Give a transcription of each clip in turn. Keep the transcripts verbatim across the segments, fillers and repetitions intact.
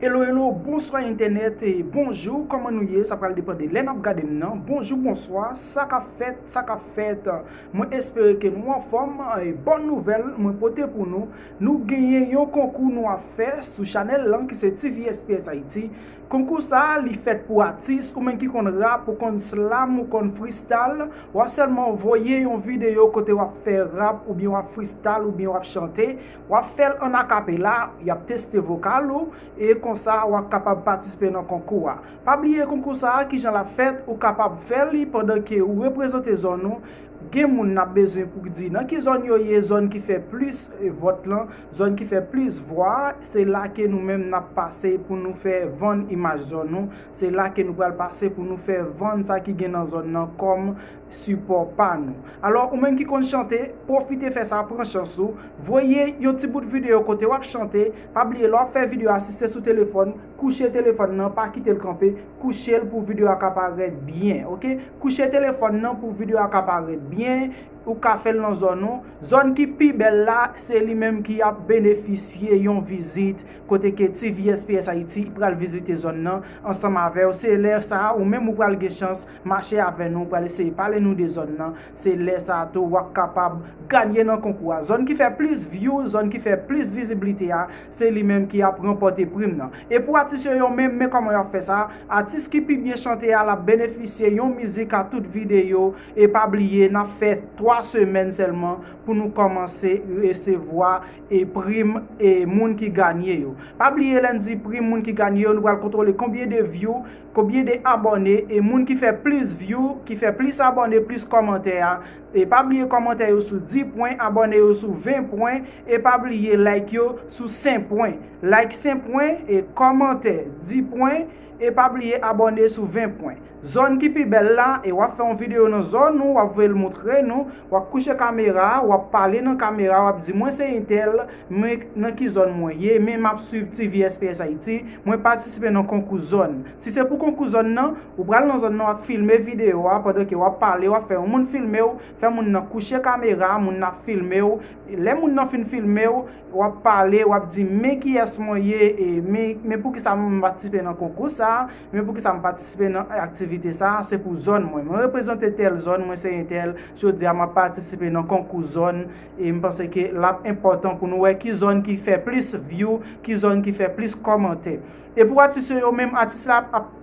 Hello, hello, bonswa entènèt e bonjou, kòman nou ye? Sa pral depann de lè n ap gade m nan. Bonjou, bonswa, sa k ap fèt, sa k ap fèt? Mwen espere ke nou anfòm. E bòn nouvèl mwen pote pou nou, nou genyen yon konkou nou ap fè sou chanèl lan ki se T V S P S Haiti. Konkou sa a, li fèt pou atis, ou menm ki konn rap, ou konn slam, ou konn freestyle, w ap sèlman voye yon videyo kote w ap fè rap, oubyen w ap freestyle, oubyen w ap chante, w ap fè l an akapela, y ap teste vokal ou, e konsa w ap kapab patisipe nan konkou a. Pa bliye konkou sa a, kijan l ap fèt, ou kapab fè li pandan ke ou reprezante zòn ou. Gen moun n ap bezwen pou di nan ki zòn yo ye, zòn ki fè plis, e, vòt lan, zòn ki fè plis vwa, se la ke nou menm n ap pase pou nou fè vann imaj zòn nou, se la ke nou pral pase pou nou fè vann sa ki gen nan zòn nan kòm sipò pa nou. Alò, ou menm ki konn chante, pwofite fè sa, pran chans ou, voye yon ti bout videyo kote w ap chante, pa bliye lè w ap fè videyo a, si se sou telefòn, kouche telefòn nan, pa kite l kanpe, kouche l pou videyo a ka parèt byen, oke? Kouche telefòn nan pou videyo a ka parèt byen, ou ka fè l nan zòn ou. Zòn ki pi bèl la, se li menm ki ap benefisye yon vizit, kote ke T V S P S Haiti pral vizite zòn nan ansanm avè w. Se lè sa a, ou menm ou pral gen chans mache avè nou, pral eseye pale nou de zòn nan. Se lè sa a tou, w ap kapab ganye nan konkou a. Zòn ki fè plis view, zòn ki fè plis viziblite a, se li menm ki ap ranpòte prim nan. E pou atis yo, yo menm, men kòman y ap fè sa. Atis ki pi byen chante a, l ap benefisye yon mizik a tout videyo. E pa bliye, n ap fè twa semèn sèlman pou nou kòmanse resevwa e prim e moun ki ganye yo. Pa bliye, lè n di prim moun ki ganye yo, nou pral kontwole konbyen de view, konbyen de abòne, e moun ki fè plis view, ki fè plis abòne, plis kòmantè a. E pa bliye kòmantè yo sou dis pwen, abòne yo sou ven pwen, e pa bliye like yo sou senk pwen. Like senk pwen, e kòmantè dis pwen, e pa bliye abòne sou ven pwen. Zòn ki pi bèl la, e w ap fè yon videyo nan zòn ou, w ap voye l montre nou, w ap kouche kamera a, w ap pale nan kamera, w ap di, "Mwen se entèl, men nan ki zòn mwen ye, men m ap swiv T V S P S Haiti, mwen patisipe nan konkou zòn." Si se pou konkou zòn nan, ou pral nan zòn nan, w ap filme videyo a, pandan ke w ap pale, w ap fè yon moun filme w, fè moun nan kouche kamera, moun nan ap filme w. Lè moun nan fin filme w, w ap pale, w ap di, "Men kiyès mwen ye, e men, men poukisa mwen patisipe nan konkou sa a, men poukisa m patisipe nan aktivite sa a, se pou zòn mwen. Mwen reprezante tèl zòn, mwen se entèl, jodi a m ap patisipe nan konkou zòn." E m panse ke l ap enpòtan pou nou wè ki zòn ki fè plis view, ki zòn ki fè plis kòmantè. E pou atis yo, yo menm, atis la ap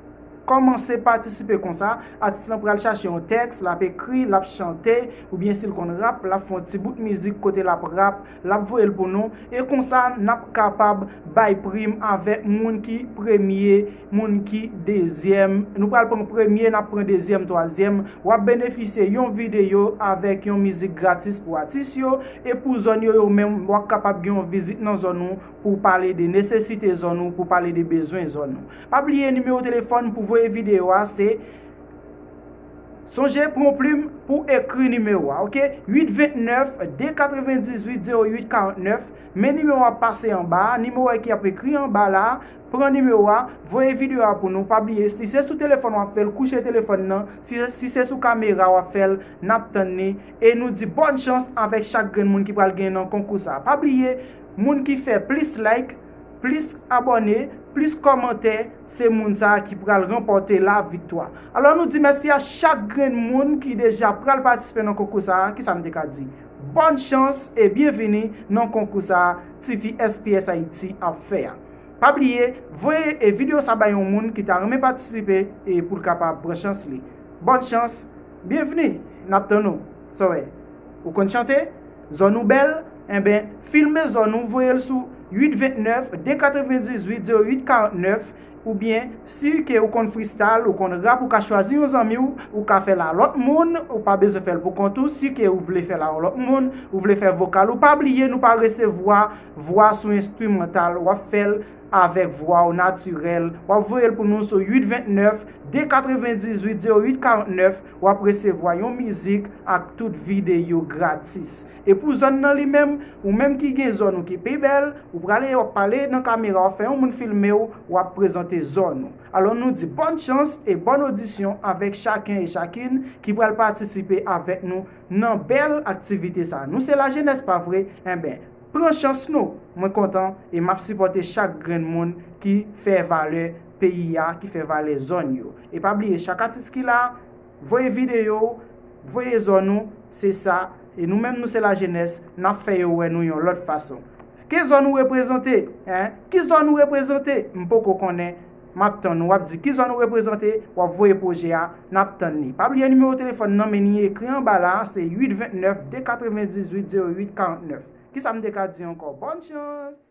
kòmanse patisipe konsa. Atis lan pral chache yon tèks, l ap ekri, l ap chante, oubyen si l konn rap, l ap fè yon ti bout mizik kote l ap rap, l ap voye l pou nou. E konsa, n ap kapab bay prim avèk moun ki premye, moun ki dezyèm. Nou pral pran premye, n ap pran dezyèm, twazyèm. W ap benefisye yon videyo avèk yon mizik gratis pou atis yo. E pou zòn yo, yo menm, w ap kapab gen yon vizit nan zòn ou pou pale de nesesite zòn ou, pou pale de bezwen zòn ou. Pa bliye nimewo telefòn pou voye videyo a, se sonje pran plim pou ekri nimewo a, oke? Uit vennèf, de katrevendizuit, zewo uit karantnèf. Men nimewo a pase anba a, nimewo a ki ap ekri anba la, pran nimewo a, voye videyo a pou nou. Pa bliye, si se sou telefòn w ap fè l, kouche telefòn nan. Si, si se sou kamera w ap fè l, n ap tann li. E nou di bòn chans avèk chak grenn moun ki pral gen nan konkou sa. Pa bliye, moun ki fè plis like, plis abòne, plis kòmantè, se moun sa a ki pral ranpòte laviktwa. Alò, nou di mèsi a chak grenn moun ki deja pral patisipe nan konkou sa a. Kisa m te ka di? Bòn chans e byenvini nan konkou sa a T V S P S Haiti ap fè a. Pa bliye, voye e videyo sa bay yon moun ki ta renmen patisipe e pou l kapab pran chans li. Bòn chans, byenvini, n ap tann ou. Sa w wè? Ou konn chante? Zòn ou bèl? Enben, filme zòn ou, voye l sou uit vennèf, de katrevendizuit, zewo uit karantnèf, oubyen, si ke ou konn freestyle, ou konn rap, ou ka chwazi yon zanmi w, ou ka fè l a lòt moun, ou pa bezwen fè l pou kont ou, si ke ou vle fè l a yon lòt moun, ou vle fè vokal, ou pa bliye, nou pa resevwa vwa sou enstrimantal, w ap fè l avèk vwa w natirèl. W ap voye l pou nou sou uit vennèf, de katrevendizuit, zewo uit karantnèf. W ap resevwa yon mizik ak tout videyo gratis. E pou zòn nan li menm, ou menm ki gen zòn ou ki pi bèl, ou prale, w ap pale nan kamera, w ap fè yon moun filme w, w ap prezante zòn ou. Alò, nou di bòn chans e bòn odisyon avèk chaken e chakin ki pral patisipe avèk nou nan bèl aktivite sa. Nou se lajenès, pa vre? Enben, pran chans nou. Mwen kontan e m ap sipòte chak grenn moun ki fè valè peyi a, ki fè valè zòn yo. E pa bliye, chak atis ki la, voye videyo, voye zòn ou, se sa. E nou menm, nou se lajenès, n ap fè yo wè nou yon lòt fason. Ki zòn ou reprezante? Hein? Ki zòn ou reprezante? M poko konnen. M ap tann ou, w ap di ki zòn ou reprezante, w ap voye pwojè a, n ap tann li. Pa bliye nimewo telefòn nan, men li ekri anba la, se uit vennèf, de katrevendizuit, zewo uit karantnèf. Kisa m te ka di ankò? Bòn chans!